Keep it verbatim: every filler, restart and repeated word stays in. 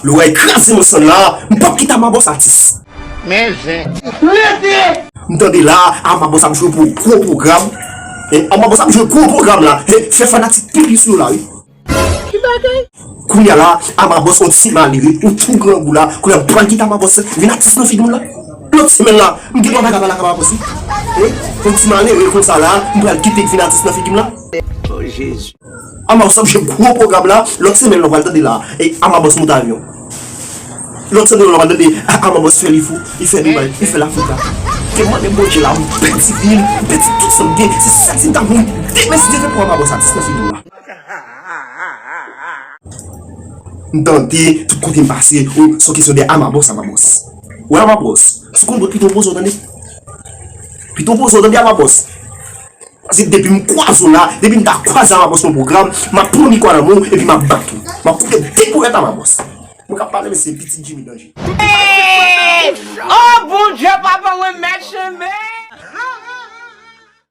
Lè w wè kraze mwen sann la, m p ap kite Amabòs atis. Men zen. M tande la, Amabòs ap jwe pou gwo pwogram. E, Amabòs ap jwe gwo pwogram la. E, fè fanatik pipi sou yo la, wi. Ki bagay? Kounye a la, Amabòs, yon ti malere, yon tou grangou la. Kounye a, m pral kite Amabòs vin atis nan figi moun la. Lòt semèn la, m gen dwa pa ka pale ak Amabòs, wi. E, yon ti malere konsa la, m pral kite vin atis nan figi m la. Oh, Jezi. Amabòs ap jwe gwo pwogram la, lòt semèn la, w pral tande la. E, Amabòs monte avyon. Lòt semèn la, w pral tande, a, Amabòs fè li fou, li fè Dubay, li fè Lafrika. Te mande Bondye la, m pèdi vi m, m pèdi tout sa m gen. Se sèt ti m ta mouri demen si Dye vle pou Amabòs atis nan figi m la. M tande, tout kote m pase, o, se yon kesyon de Amabòs, Amabòs. Wè Amabòs, si w konn bòt pito poze w tande. Pito poze w tande Amabòs. Paske depi m kwaze w la, depi m ta kwaze Amabòs nan pwogram, m ap pran mikwo a nan men w, epi m ap bat ou. M ap koupe de poyèt Amabòs. Mwen k ap pale, men se pitit Jimmy Danje.